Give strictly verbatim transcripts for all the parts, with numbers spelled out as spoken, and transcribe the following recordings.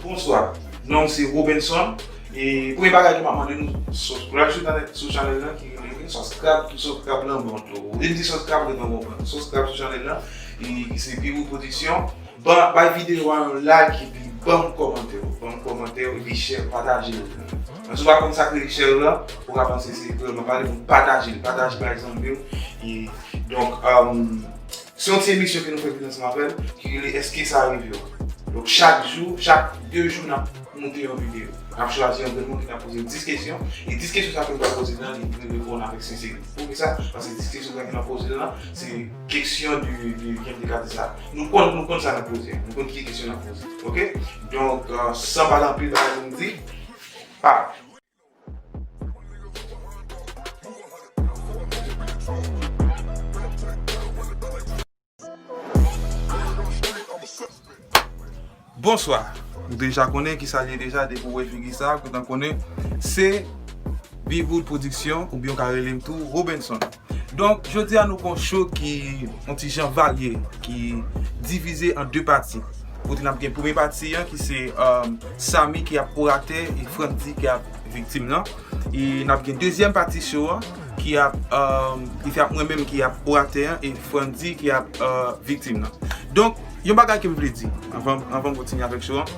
Bonswa, non m se Robenson. E premye bagay ke m ap mande nou, subscribe sou chanèl, sou chanèl lan ki rele subscribe, sou subscribe lan bon tou. Ou di m di subscribe, ou gentan konprann. Subscribe sou chanèl lan, e ki se Viwood Production. Ban, bay videyo a yon like, epi ban m kòmantè w. Ban m kòmantè w, epi share, pataje l. Men si w pa konn sa k rele share lan, ou ka panse se krèl mwen pale, bon, pataje l. Pataje l bay zanmi w. E, donk, um, Se yon ti emisyon ke nou fè vin ansanm avè l, ki rele Èske sa rive w? Donk, chak jou, chak de jou, n ap monte yon videyo. N ap chwazi yon grenn moun ki n ap poze dis kesyon. E dis kesyon sa ke nou pral poze la, li dwe reponn avèk senserite. Poukisa? Paske dis kesyon sa ke n ap poze la, se kesyon de, de, jan m te ka di sa. Nou konn, nou konn sa n ap poze. Nou konn ki kesyon n ap poze. Oke? Donk, euh, san pale anpil, bagay pou m di. Ah. Bonswa. Ou deja konnen kisa l ye deja, depi w wè figi sa, ou gentan konnen se Viwood Production, oubyen w ka rele m tou Robenson. Donk, jodi a nou gon show ki yon ti jan varye, ki divize an de pati. Kote n ap gen premye pati an ki se, um, Samy ki ap oratè e Frandy ki ap viktim nan. E n ap gen dezyèm pati show an ki ap, um, ki fè ap mwen menm ki ap oratè an e Frandy ki ap, uh, viktim nan. Donk, yon bagay ke m vle di anvan, anvan m kontinye avèk show an.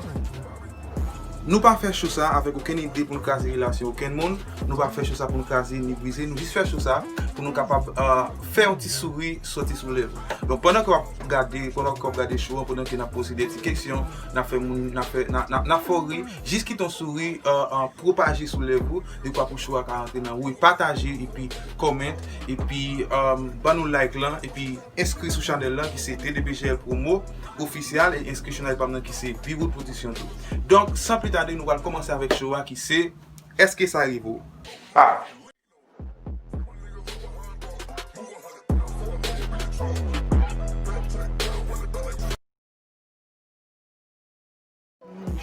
Nou pa fè show sa avèk okenn ide pou n kraze relasyon okenn moun. Nou pa fè show sa pou n kraze ni brize. Nou jis fè show sa pou nou kapab, uh, fè yon ti souri soti sou lèv. Donk, pandan ke w ap gade, pandan ke w ap gade show an, pandan ke n ap poze de ti kesyon, n ap fè moun, n ap fè, n ap, n ap, n ap fè w ri, jis kite yon souri, uh, uh, pwopaje sou lèv ou, dekwa pou show a ka rantre nan wout. Pataje, epi comment, epi, um, ban nou like lan, epi enskri sou chanèl lan ki se T D B G L Promo Ofisyal, e enskri chanèl pa m nan ki se Viwood Production tou. Donk, san pli tade, nou pral kòmanse avèk show a ki se Èske sa rive w? Ah.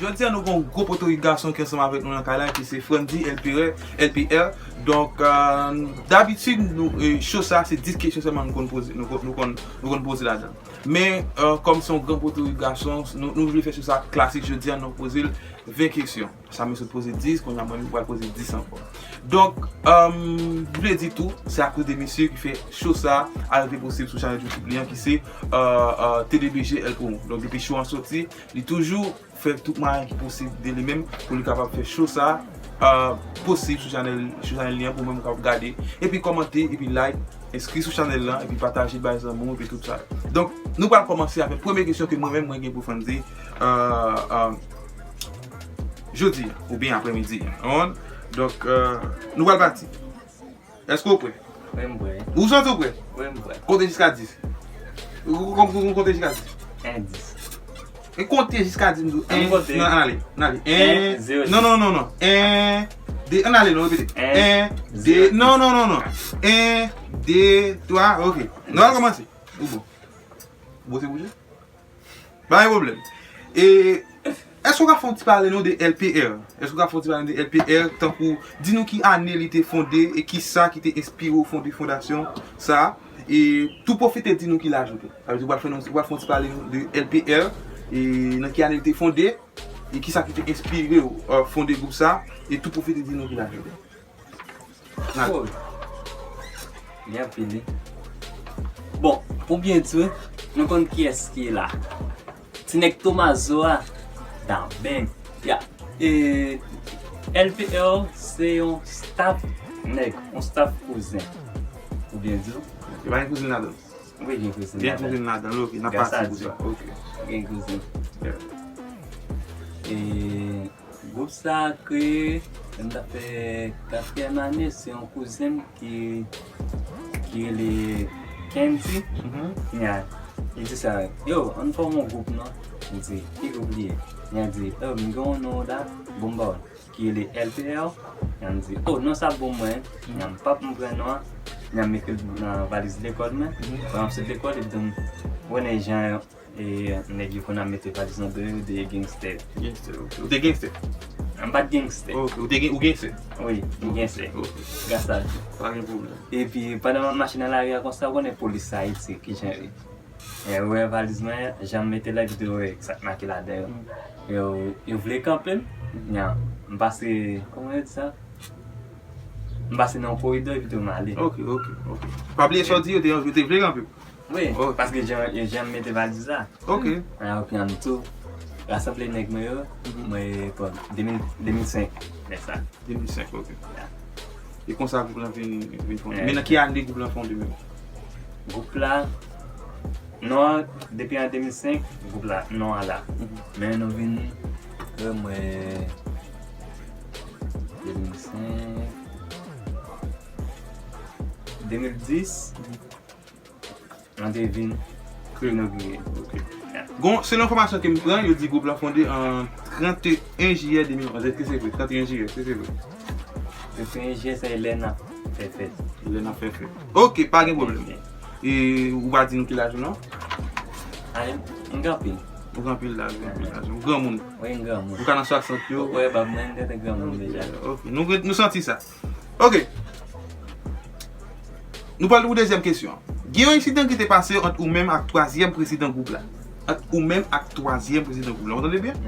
Jodi a nou gon gwo potorik gason ki ansanm avèk nou nan kay la, ki se Frandy L P R, L P R. Donk, euh, dabitid, nou, euh, show sa, se dis kesyon sèlman nou konn poze, nou konn, nou konn, nou konn poze ladan. Men, euh, kòm se yon gran potorik gason, nou, nou vle fè show sa klasik jodi a, nou poze l ven kesyon. Samy sot poze dis, kounye a mwen menm pral poze dis ankò. Donk, euh, vle di tou, se akoz de misye ki fè show sa a rive posib sou chanèl YouTube li an ki se, euh, euh, T D B G L Promo. Donk, depi show an soti, li toujou fè tout mwayen ki posib de li menm pou li kapab fè show sa, euh, posib sou chanèl, sou chanèl li an pou mwen m kapab gade, epi kòmante, epi like, enskri sou chanèl lan, epi pataje bay zanmi w, epi tout sa. Donk, nou pral kòmanse avèk premye kesyon ke mwen menm mwen gen pou Frandy, euh, euh, jodi, oubyen aprèmidi. Donk, euh, nou pral pati. Èske w prè? Wi, m prè. Ou santi w prè? Wi, m prè. Konte jiska dis. Ou, ou, ou, ou konte jiska dis. En, dis. E konte jiska dis, m di w. An, en, konte. Non, ann ale, ann ale. En, en, zewo, non, non, non, non. En, de, ann ale, non, repete. En, en, de, zewo, non, dis. Non, non, non, non. En, de, twa, ok. Nou al kòmanse. Ou bon. Ou bon, se bouje? Pa gen pwoblèm. E, èske w ka fè yon ti pale nou de L P R? Èske w ka fè yon ti pale nou de L P R, tankou di nou ki ane li te fonde e ki sa ki te enspire w fonde fondasyon sa a? E tou pwofite di nou ki laj ou tou. Sa vle di w pral fè nou, w pral fè yon ti pale nou de L P R, e nan ki ane li te fonde, e ki sa ki te enspire w, euh, fonde gwoup sa, e tou pwofite di nou ki laj ou tou. N al. Oh. Li anpil, wi. Bon, pou byen di, nou konn kiyès ki la. Ti nèg Tomazo a, Daben. Ya. E L P R se yon staff nèg, yon staff kouzen. Pou byen di. Yo pa gen kouzin ladan l. Wi, gen kouzin ladan. Gen kouzin ladan l, ok. N ap pati pou sa. Ok. Gen kouzin. Yeah. E gwoup sa a kreye, lè m t ap fè katriyèm ane, se yon kouzen m ki, ki rele Kendy. Mhm. Nya, li di sa, "Yo, ann fòme yon gwoup non." M di, "Ki gwoup li ye?" Nya di, "Oh, m gen yon non la, bon m ba w." Ki rele L P R. Nya m di, "Oh, non sa bon mwen." Nya m pap m pran non an. Nya m mete l nan valiz lekòl mwen. Mhm. Pandan m sot lekòl, epi tou m konnen jan, e, nèg yo konn ap mete valiz nan do yo, de gangstè. Gangstè, ok. Ou te gangstè? M pa t gangstè. Ok, ou te gen, ou gangstè? Wi, m gangstè. Ok. Gras a Dye. Pa gen pwoblèm. Epi, pandan m ap mache nan lari a konsa, ou konnen polis Ayiti, kijan yo ye. E, ou wè valiz mwen, jan m mete l la, epi tou, ou wè sa k make ladan yo. Mm. Yo, yo vle kanpe m. Nya, m pase, kòman yo di sa? M pase nan yon koridò epi tou m ale. Ok, ok, ok. Pa bliye sa w di, yo te, yo te vle kanpe w. Wi, paske jan, jan m mete valiz la. Ok. An, ok, an tou rasanble nèg mwen yo, mwen pran de mil, de mil senk, lè sa. De mil senk, ok. E konsa gwoup lan vin, vin fonde. Men nan ki ane gwoup lan fonde menm? Gwoup la, non an, depi an de mil senk, gwoup la, non an la. Men nou vin, mwen, de mil senk, de mil dis, An te vin inogire. Ok. Gon, selon enfòmasyon ke m pran, yo di gwoup la fonde an trannteyen jiyè de mil onz. Èske se vre? Trannteyen jiyè, èske se vre? Trannteyen jiyè, se lè n ap fè fèt. Lè n ap fè fèt. Ok, pa gen pwoblèm. E ou pa di nou ki laj ou non? Ay, m gen anpil. Ou gen anpil laj, ou gen anpil laj. Ou granmoun. Wi, m granmoun. Ou ka nan swasant yo. Ou wè bab mwen, m gentan granmoun deja. Ok, nou, nou santi sa. Ok. Nou pral pou dezyèm kesyon an. Gen yon ensidan ki te pase ant ou menm ak twazyèm prezidan gwoup la. Ant ou menm ak twazyèm prezidan gwoup la. Ou tande byen?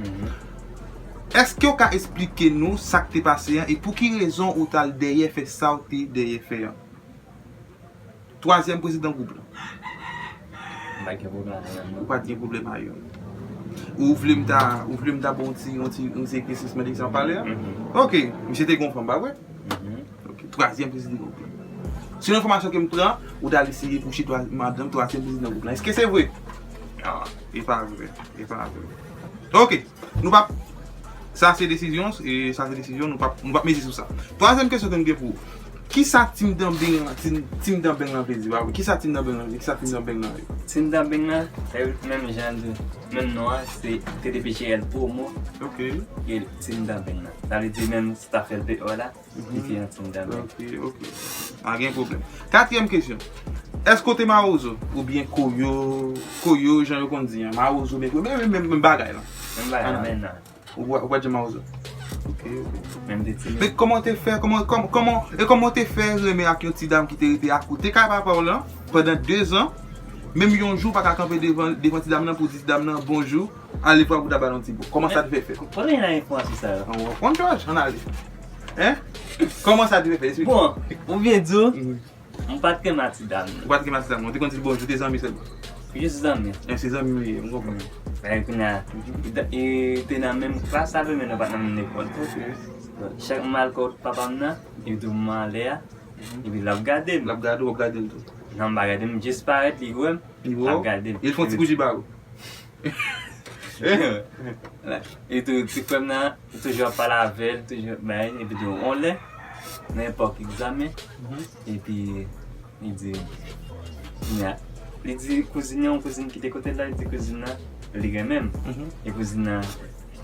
Èske w ka esplike nou sa k te pase an e pou ki rezon ou t al dèyè fè sa w te dèyè fè an? Twazyèm prezidan gwoup la. M pa t gen pwoblèm ak youn nan yo. Ou pa t gen pwoblèm ak youn. Ou vle m ta, ou vle m ta ba w yon ti, yon ti, yon ti eklersisman de sa w pale a? Ok, misye te gen yon fanm, pa vre? Ok, twazyèm prezidan gwoup la. Selon enfòmasyon ke m pran, ou t al eseye kouche twa, madanm twazyèm prezidan gwoup la. Èske se vre? Non, e pa vre. E pa vre. Ok. Nou p ap, sa se desizyon, e sa se desizyon, nou p ap, nou p ap mize sou sa. Twazyèm kesyon ke m gen pou ou. Kisa Team Danbeng lan, Team, Team Danbeng lan vle di, pa vre? Kisa Team Danbeng lan vle di? Kisa Team Danbeng lan ye? Team Danbeng lan, se menm jan de, menm non an, se T D P G L Promo. Ok. E Team Danbeng lan. Sa vle di menm staff L P O la. Li te yon Team Danbeng. Ok, ok. Pa gen pwoblèm. Katriyèm kesyon. Èske w te mawozo oubyen koyo, koyo jan yo konn di an? Mawozo oubyen koyo, men, men, men, men bagay lan. Menm bagay lan, men non. Ou pa, ou pa t janm mawozo? Ok, ok. Men m te timid. Men kòman w te fè, kòman, kòman, kòman, e kòman w te fè renmen ak yon ti dam ki te rete akote kay papa w lan pandan de zan, menm yon jou w pa ka kanpe devan, devan ti dam nan pou w di ti dam nan bonjou, ale pran pou w ta ba l yon ti bo? Kòman sa te fè fèt? Kote w jwenn enfòmasyon sa yo? An, w konn Jòj, ann ale. Hein? Kòman sa te fè fèt? Esplike. Bon, pou byen di w, m pa t renmen ak ti dam nan. Ou pa t renmen ak ti dam nan? Ou te konn di l bonjou, te zanmi sèlman? Jis zanmi. E se zanmi nou ye, m konprann. Bagay kounye a, li te nan menm klas avè m, men nou pa t nan menm lekòl tou. Chak m al kot papa m nan, li tou m anlè a, epi l ap gade m. L ap gade w, w ap gade l tou. Non, m pa gade m, jis parèt, li wè m, l ap gade m. Li wè w? E l fè yon ti bouji ba ou? E tou, ti frè m nan, toujou ap pale avè l, toujou ap bay, epi tou, on lè, nan epòk egzamen, epi li di, kounye a, li di kouzin li, yon kouzin ki te kote l la, li di kouzin nan, li renmen m. E kouzin nan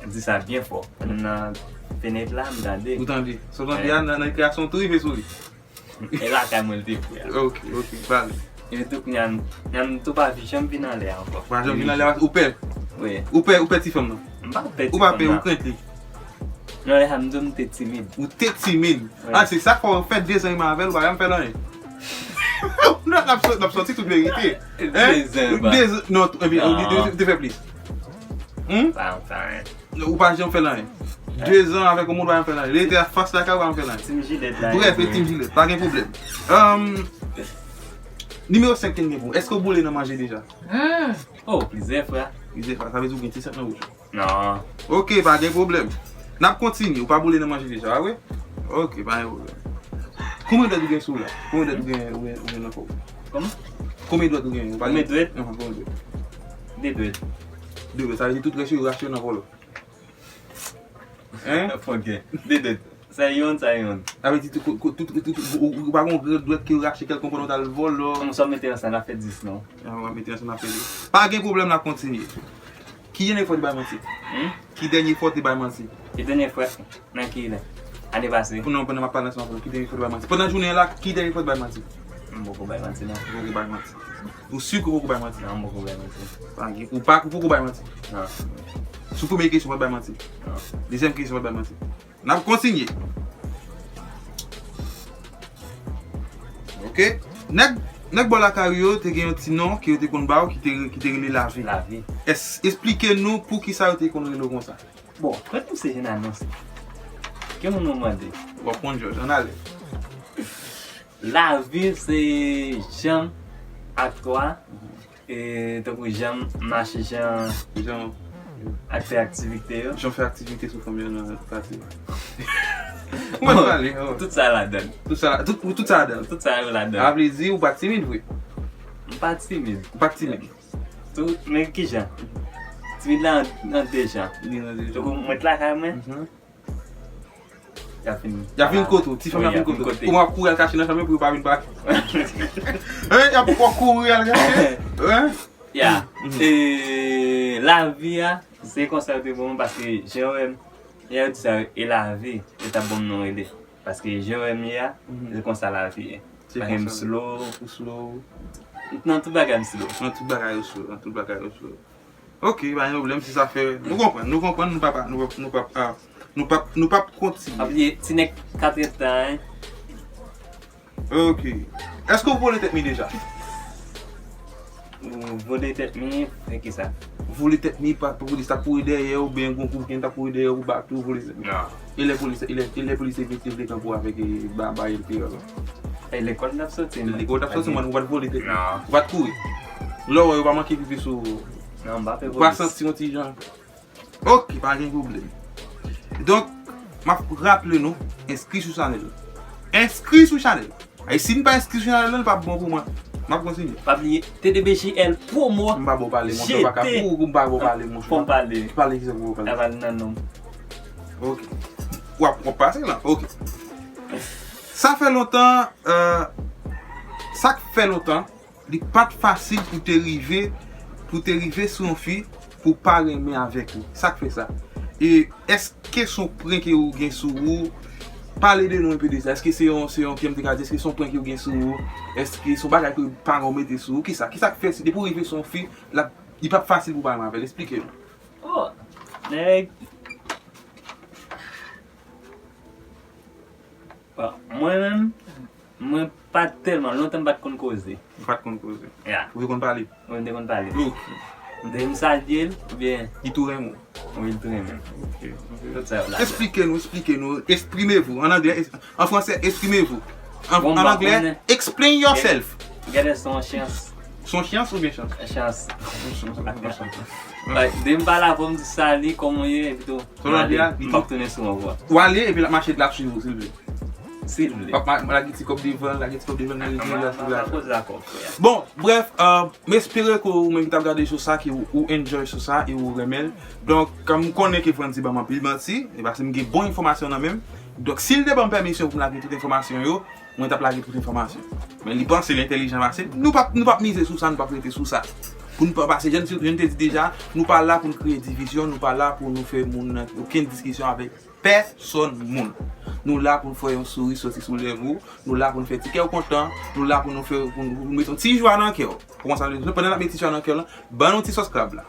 di sa byen fò. Pandan m nan fenèt la, m tande. Ou tande. Sa w tande a, nan, nan kreasyon tou rive sou li. E lakay mwen l te fè a. Ok, ok, pale. Epi tou kounye a, m tou pa janm vin anlè a ankò. Pa janm vin anlè a, ou pè? Wi. Ou pè, ou pè ti fanm nan? M pa pè ti fanm nan. Ou pa pè, ou krent li? Non, lè sa m di w m te timid. Ou te timid? Wi. A, se sa k fè w fè dezan renmen avè l, ou pa janm fè l anyen. Non, n ap sò-, n ap sòti tout verite. Hein? Dezan, non, epi, ou te fè plis. Hmm? Pa, pa anyen. Ou pa janm fè l anyen. Dezan avèk yon moun ou pa janm fè l anyen. Lè li te afas lakay ou pa janm fè l anyen. Team Jilèt la. Brèf, e Team Jilèt, pa gen pwoblèm. Nimewo senk ke n gen pou ou. Èske w boule nan manje deja? Oh, plizyè fwa. Plizyè fwa, sa vle di w gen ti sant nan bouch ou. Non. Ok, pa gen pwoblèm. N ap kontinye, ou pa boule nan manje deja, pa vre? Ok, pa gen pwoblèm. Konbyen dwèt ou gen sou ou la? Konbyen dwèt ou gen, ou gen, ou gen nan kò w? Kòman? Konbyen dwèt ou gen? Konbyen dwèt? Konbyen dwèt? De dwèt. De dwèt, sa vle di tout rès yo rache yo nan kò l. Hein? Ok. De dwèt. Sa youn, sa youn. Sa vle di tout, tout, tout, tout, ou, ou pa gon grenn dwèt ke yo rache kèlkonk pandan w t al vòlò. Kòm sa w mete ansanm, l ap fè dis non. An, w ap mete ansanm, l ap fè dis. Pa gen pwoblèm, n ap kontinye. Ki dènye fwa w te bay manti? Hmm? Ki dènye fwa w te bay manti? Ki dènye fwa? Nan ki lè? Ane pase. Pou non, pandan m ap pale ansanm avè w, ki dènye fwa w te bay manti? Pandan jounen an la, ki dènye fwa w te bay manti? M poko bay manti non. Ou poko bay manti. Ou si ke w poko bay manti? Non, m poko bay manti. Pa gen, ou pa, ou poko bay manti? Non. Sou premye kesyon, w pa t bay manti? Non. Dezyèm kesyon, w pa t bay manti? N ap kontinye. Ok. Nèg, nèg bò lakay ou yo te gen yon ti non ke yo te konn ba w ki te, ki te rele Lavi. Lavi. Yes, esplike nou poukisa yo te konn rele w konsa. Bon, mwen menm se jan anonse. Ki moun mwen mande? W ap konn jòj, ann ale. Lavi se jan ak twa, e tankou jan mache, jan Jan, ak fè aktivite yo. jan fè aktivite sou fanm yo nan katye. Ou mèt pale, oh. Tout sa ladan. Tout sa, tout, tout sa ladan. Tout sa yo ladan. Sa vle di ou pa timid vre. M pa timid. Ou pa timid. Tout, men kijan? Timid la an, an de jan. Li nan de Tankou mwen t lakay mwen, Mhm. y ap vin. Y ap vin kote w, ti fanm y ap vin kote w. Ou ap kouri al kache nan chanm yo pou yo pa vin pale. Hein, y ap kouri al kache. Hein? Ya. E lavi a, se konsa yo te bon, paske jan yo wè m, jan yo di sa, e lavi, yo t ap ban m non rele. Paske jan yo wè m ye a, Mhm. se konsa lavi ye. Se Paske m konsa. Slow. Ou slow. Nan tout bagay m slow. Nan tout bagay ou slow. Nan tout bagay ou slow. Ok, pa gen pwoblèm si sa fè. Nou konprann, nou konprann, nou pa, nou pa, nou pa, ah, nou pa, nou pa kontinye. Ap ye ti nèg katrètan, hein. Ok. Èske ou vole tèt mi deja? Ou vole tèt mi, fè ki sa? Vole tèt mi, pa polis ta kouri dèyè ou, ben gon kokenn ta kouri dèyè ou, bat ou, vole tèt mi. Non. E lè polis, e lè, e lè polis te vle, te vle kanpe avèk e ba, ba el kreyòl. E lekòl n ap soti. Lekòl t ap soti, mwen, ou pa t vole tèt mi. Non. Ou pa t kouri. Lè w wè yo pa manke pipi sou ou. Non, m pa fè Ou pa polis. Santi yon ti jan. Ok, pa gen pwoblèm. Donk, m ap raple nou, enskri sou chanèl. Enskri sou chanèl. E si n pa enskri sou chanèl la, l p ap bon pou mwen. M ap kontinye. Pa bliye T D B J L promo. M pa bon pale, monchè, ou pa ka. J T. Ou, ou m pa bon pale, monchè. Fò m pale. Pale ki sa pou w pale. Sa pale nan non m. Ok. W ap, w ap pase la. Ok. Sa fè lontan, euh, sa k fè lontan, li pa t fasil pou te rive, pou te rive sou yon fi, pou pa renmen avèk li. Sa k fè sa? E èske se yon prank ke ou gen sou ou? Pale de nou enpe de sa. Èske se yon, se yon, kiyès m te ka di, èske se yon prank ke ou gen sou ou? Èske se yon bagay ke paran w mete sou ou? Kisa? Kisa k fè si depi w rive sou yon fi, l ap, li p ap fasil pou w pa renmen avè l? Esplike nou. Oh, nèg. Bon, mwen menm, mwen pa tèlman, lontan m pa t konn koze. Ou pa t konn koze. Ya. Ou te konn pale. Mwen te konn pale. Ok. M te m salye l, oubyen Li tou renmen w. Wi, l tou renmen m. Ok, ok. Tout sa yo la. Esplike nou, esplike nou. Exprimez-vous. An anglè, es- an fransè, exprimez-vous. An, Bon, an m pa anglè, konnen. Explain yourself. Gade, se yon chans. Se yon chans oubyen chans? Chans. Yon chans, yon chans. Ay, de m pale avè w, m di sali, kòman w ye, epi tou. Sa w di a, M p ap tounen sou ou ankò. W ale, epi l ap mache, l ap swiv ou, silvouplè. Silvouplè. W ap ma- lage ti kòb devan, lage ti kòb devan, lage ti kòb devan, lage ti kòb devan. Poze akò, frè. Bon, bref, euh, m espere ke ou menm ki t ap gade show sa, ke ou, ou enjoy show sa e ou renmen l. Donk, kòm m konnen ke Frandy ban m anpil manti, e paske m gen bon enfòmasyon nan men m. Donk, si l te ban m pèmisyon pou m lage tout enfòmasyon yo, mwen t ap lage tout enfòmasyon. Men li panse l entèlijan pase m. Nou p ap, nou p ap mize sou sa, nou p ap rete sou sa. Pou nou pa pase, jan, jan m te di deja, nou pa la pou n kreye divizyon, nou pa la pou nou fè moun nan okenn diskisyon avèk pèsòn moun. Nou la pou n fè yon souri soti sou lèv ou, nou la pou n fè ti kè w kontan, nou la pou nou fè, pou nou, pou nou mete yon ti jwa nan kè w. Kòman sa vle di? Pandan n ap mete ti jwa nan kè w lan, ban nou ti sòs krab la.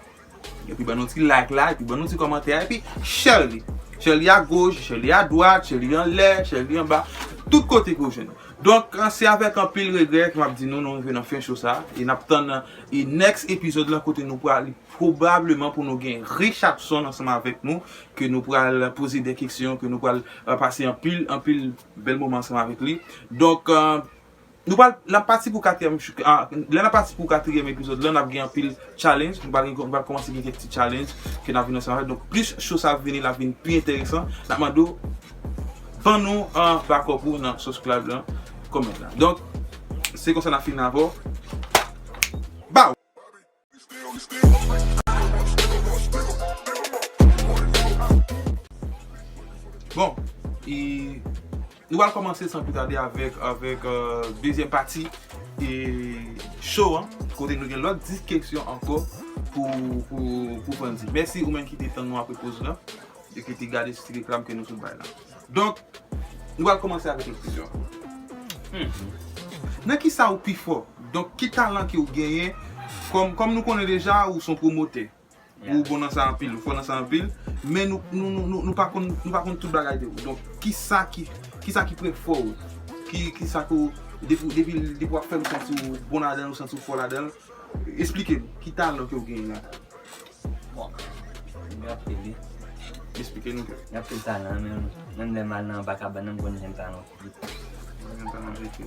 Epi ban nou ti like la, epi ban nou ti kòmantè a, epi share li. Share li a goch, share li a dwat, share li anlè, share li anba, tout kote ke w jwenn. Donk, se avèk anpil regrè ke m ap di nou, nou rive nan fen show sa, e n ap tann, e next epizòd lan kote nou pral pwobableman pou nou gen Richardson ansanm avèk nou, ke nou pral poze de keksyon, ke nou pral, euh, pase anpil, anpil bèl moman ansanm avèk li. Donk, euh, nou pral, n ap pati pou katriyèm, ah, lè n ap pati pou katriyèm epizòd lan, n ap gen anpil challenge, nou pral gen, nou pral kòmanse gen kèk ti challenge ke n ap vin ansanm avèk. Donk, plis show sa ap vini, l ap vin pi enteresan. N ap mande w, ban nou an backup ou nan sòs krab lan, comment lan. Donk, se konsa n ap fini avè w. Bow! Bon, e nou pral kòmanse san pli tade avèk, avèk, euh, dezyèm pati e show an, kote nou gen lòt dis keksyon ankò pou, pou, pou Frandy. Mèsi ou menm ki te tann nou apre poz lan e ki te gade ti reklam ke nou sot bay la. Donk, nou pral kòmanse avèk yon kesyon. Nan ki sa ou pi fò? Donk, ki talan ke ou genyen? Kòm, kòm nou konnen deja, ou se yon pwomotè. Ou bon nan sa anpil, ou fò nan sa anpil, men nou, nou, nou, nou, nou pa konn, nou pa konn tout bagay de ou. Donk, ki sa ki, ki sa ki pwen fò ou? Ki, ki sa ke ou, depi, depi, depi w ap fè l, ou santi w bon ladan l, ou santi w fò ladan l? Esplike nou, ki talan ke ou genyen la? Bon, gen anpil, wi. Eksplike nou kè. Gen anpil talan, men menm lè m al nan anba kabann nan, m konn jwenn talan. Jwenn talan, ok.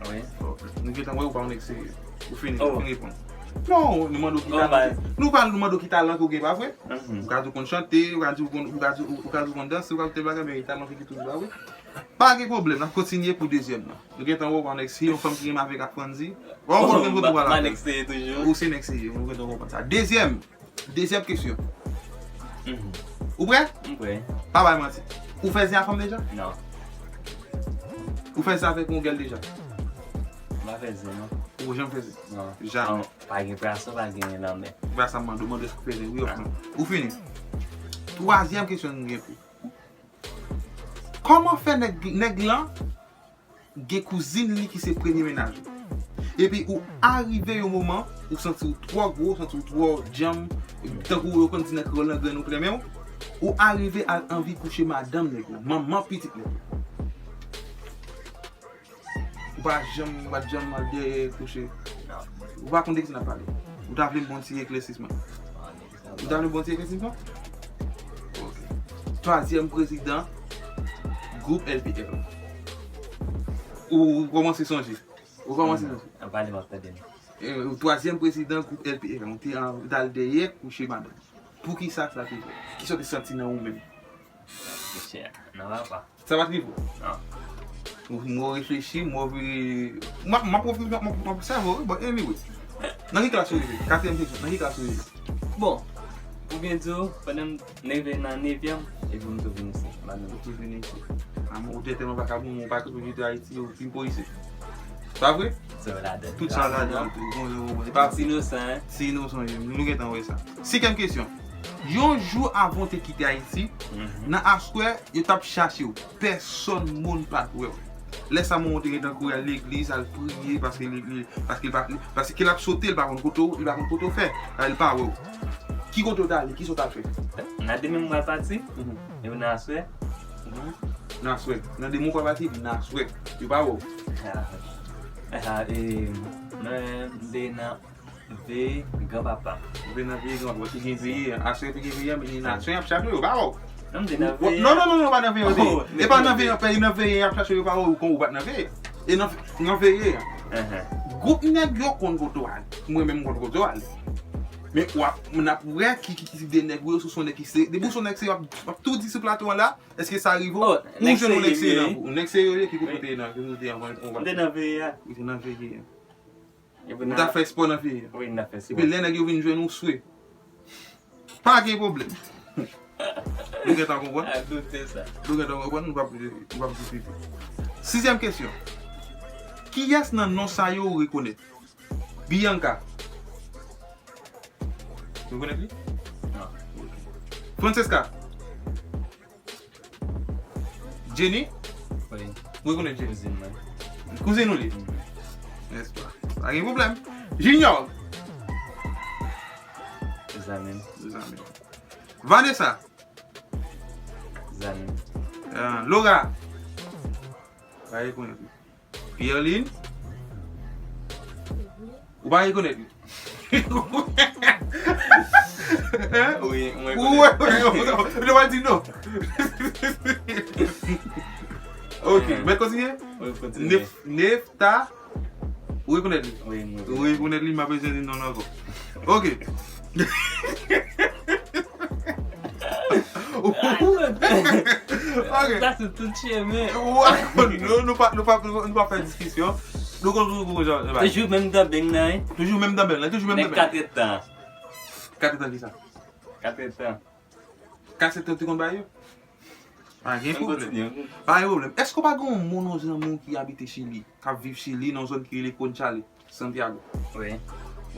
Wi. Ok. Nou gentan wè ou pa yon nèg serye. Ou fini, ou fin reponn. Non, nou mande w ki talan. Nou pa nou mande w ki talan ke w gen, pa vre? Ou ka di w konn chante, ou ka di w konn, ou ka di, ou ka di w konn danse, ou ka di w tel bagay, men talan ki toujou la, wi. Pa gen pwoblèm, n ap kontinye pou dezyèm nan. Nou gentan wè w pa yon nèg serye, yon fanm ki renmen avèk ak Frandy. Wè w konn gen kote w al avè l. Ou se nèg serye, nou gentan konprann sa. Dezyèm, dezyèm kesyon. Ou prè? M prè. Pa bay manti. Ou fè zen a fanm deja? Non. Ou fè zen avèk yon gèl deja? M pa fè zen, non. Ou janm fè zen? Non. Jamè. Pa gen pwason, pa gen lanmè. Se pa sa m mande w, mande w si w fè zen, wi, ou fini. Twazyèm kesyon nou gen pou ou. Kòman fè nèg, nèg lan gen kouzin li ki se premye mennaj ou? Epi ou arive yon moman, ou santi w twò gwo, ou santi w twò djanm, tankou yo konn di nan kreyòl lan grenn ou klemen w, ou arive al anvi kouche madanm nèg lan, manman pitit nèg lan. Ou pa janm, ou pa t janm al dèyè kouche. Ou pa konn de ki sa n ap pale. Ou ta vle m bon ti eklèsisman. Ou ta vle bon ti eklèsisman? Ok. Twazyèm prezidan gwoup L P L. Ou kòmanse sonje. Ou kòmanse sonje. An pale, m ap tande nou. E, ou twazyèm prezidan gwoup L P L. Ou te an, ou t al dèyè kouche madanm. Poukisa sa te fèt? Kisa w te santi nan ou menm? Monchè, nan papa. Sa pa t rive w? Non. Ou, m wè w reflechi, m wè w vire. M ap, m ap, m ap, m ap obsève w, wi, but anyway. Nan ki klas ou rive? Katriyèm kesyon, nan ki klas ou rive? Bon, pou byen di w, pandan m rive nan nevyèm, epi m tou vin isit. M pa nan... Ou tou vin isit. A, men ou te tèlman vakabon, ou pa tou vin Ayiti, ou vin pou isit. Pa vre? Sa yo ladan. Tout sa ladan, tou. Bon, bon, bon. E pa ti inosan, hein? Ti inosan, wi. Nou gentan wè sa. Senkyèm kesyon. Yon jou avan w te kite Ayiti, nan aswè, yo t ap chache w. Pèsòn moun pa t wè w. Lè sa, manman w te gentan kouri al legliz, al priye, paske li, li, paske li pa, paske l ap sote, li pa konn kote w, li pa konn kote w fè. Li pa wè w. Ki kote w t ale? Kisa w t al fè? Nan demen mwen pati, epi nan aswè. Nan aswè. Nan demen w pati, epi nan aswè. Yo pa wè w. Ah, ah, e, mwen, m te nan veye granpapa. Ou te nan veye granpapa, te gen veye a. Aswè te gen veye a, men nan aswè y ap chache yo, pa wè w. Non, m te nan veye a. Non, non, non, non, pa nan veye a, te. E pa nan veye a, nan veye a y ap chache yo, pa wè w, kon ou pa t nan veye. E nan, nan veye a. Gwoup nèg yo konn kote w ale. Mwen menm m konn kote w ale. Men w ap, n ap wè ki, ki, ki tip de nèg ou ye, si w se yon nèg ki serye. Depi w se yon nèg serye, w ap, w ap tou di sou plato a la, èske sa rive w? Ou jwenn yon nèg serye nan ou. Nèg serye ou ye, ki kote w te ye nan, ki kote w te ye anvan, anvan? M te nan veye a. Ou te nan veye a. Ou t ap fè espò nan veye a. Wi, m t ap fè espò. Epi lè nèg yo vin jwenn ou, swe. Pa gen pwoblèm. Nou gentan konprann? A doute sa. Nou gentan konprann, nou p ap, nou p ap diskite. Sizyèm kesyon. Kiyès nan non sa yo ou rekonèt? Bianca. Ou rekonèt li? Non. Francesca. Jenny? Wi. Ou rekonèt Jenny? Kouzin mwen. Kouzin ou li? Mhm. Nèspa? Pa gen pwoblèm. Junior? Zanmi m. Zanmi m. Vanessa? Zanmi m. Ah, Laura? Pa rekonèt li. Pierline? Ou pa rekonèt li? Hein? Wi, mwen rekonèt. Ou wè, ou wè, ou wè, ou wè, ou wè, di non. Ok, mwen kontinye? Wi, kontinye. Nef-, Nefta, ou rekonèt li? Wi, mwen rekonèt. Ou rekonèt li, m pa bezwen di non ankò. Ok. Ok. Sa se tout chemen. Wa, nou, nou pa, nou pa, nou pa fè diskisyon. Nou konn pou jan. Toujou menm danbeng nan, wi. Toujou menm danbeng nan, toujou menm danbeng. Menm katrèdtan. Katrèdtan kisa? Katrèdtan. Katrèdtan ou te konn bay yo? Pa gen pwoblèm. Pa gen pwoblèm. Èske w pa gen yon moun, yon zanmi w ki abite Chili, k ap viv Chili, nan yon zòn ki rele Conchalí? Santiago. Wi.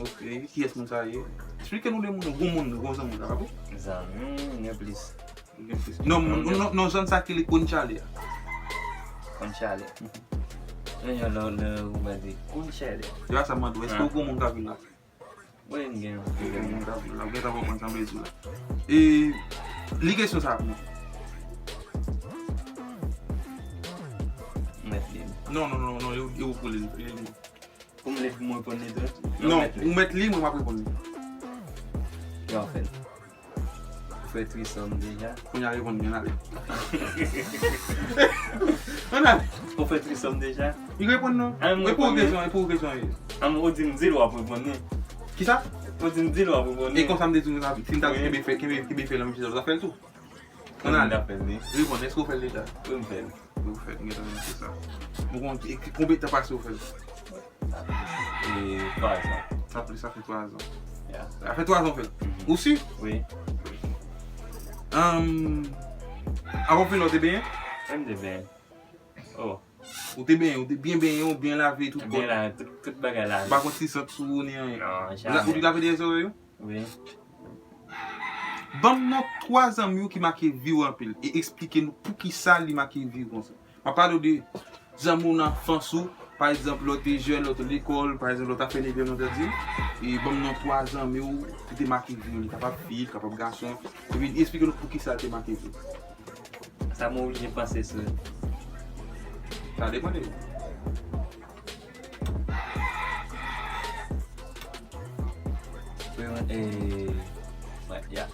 Ok, kiyès moun sa ye? Eksplike nou de moun, yon gwo moun, yon gwo zanmi, kapab? Zanmi, gen plis. Gen plis. Non, non, non, non, zòn sa ki rele Conchalí a. Conchalí. Mhm. Non, non, non, non, ou mande Conchalí. Se pa sa m mande w, èske yon gwo moun ka vin la? Wi, m gen. Yon gwo moun ka vin la, ou gentan konprann sa m vle di w la. E, li kesyon sa pou mwen. Mèt li. Non, non, non, non, e ou, e ou pou li, li, li. Pou m li pou mwen reponn li tou? Non, ou mèt li, mwen m ap reponn li. Yo, fè l. Fè trisòm deja. Kounye a reponn mwen ale. Ann ale. Ou fè trisòm deja? Li reponn non. Ah, mwen E pou konnen. Rezon, e pou Rezon ye. An ou di m di l w ap reponn li. Kisa? Ou di m di l w ap reponn E li. konsa m te di nou sa, si m ta Wi. Kenbe fè, Kenbe, Kenbe fè la, m si ta fè l tou. Mwen Ann ale. Apèl li. Reponn, èske ou fè l deja? Wi, m fè l. Ou fè l, m gentan remarke sa. Mwen konn e konbyen tan pase ou fè l? E twa zan. Sa plis, sa fè twa zan. Ya. Sa fè twa zan ou fè l. Ou si? Wi. Anm, avan w fè l, ou te benyen? Mwen m te benyen. Oh. Ou te benyen, ou te byen benyen, ou byen lave tout kò. Byen la, tout, tout bagay la. Pa konn ti sant sou ou ni anyen. Non, Ou la- Ou te jamè. lave dèyè zòrèy ou? Wi. Ban m non twa zanmi w ki make vi w anpil e eksplike nou poukisa li make vi w konsa. M ap pale w de zanmi w nan anfans ou, pa egzanp, lè w te jèn, lè w te lekòl, pa egzanp, lè w t ap fè nevyèm nan tèt di, e ban m non twa zanmi w ki te make vi w, li kapab fi, li kapab gason, epi eksplike nou poukisa l te make vi w. Sa mwen oblije panse sou. Sa depann de ou. Mwen, e, wè, ya.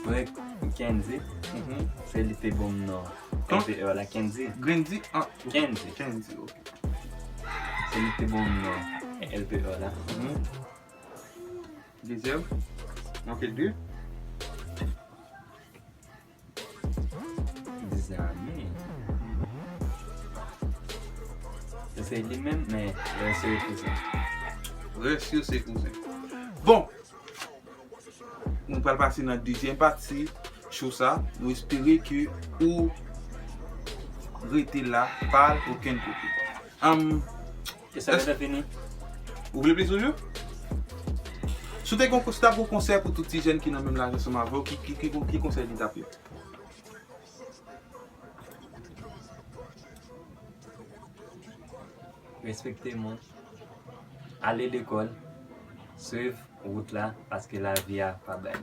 Mwen, Kendy, Mhm. se li te ban m non. Kon- L P R la, Kendy. Grandy, ah, Kendy. Kendy, ok. Se li te ban m non. L P R la. Mhm. Dezyèm. Manke de. Dizanmi. Se li menm, men rès yo kouzen. Rès yo se kouzen. Bon, nou pral pase nan dezyèm pati show sa. Nou espere ke ou rete la, pa al okenn kote. Anm, E sa gentan fini? Ou vle plis toujou? Si w te gon, si w t ap gon konsèy pou tout ti jèn ki nan menm laj ansanm avè w, ki, ki, ki, ki konsèy li t ap ye? Respekte moun. Ale lekòl. Swiv wout la, paske lavi a pa bay.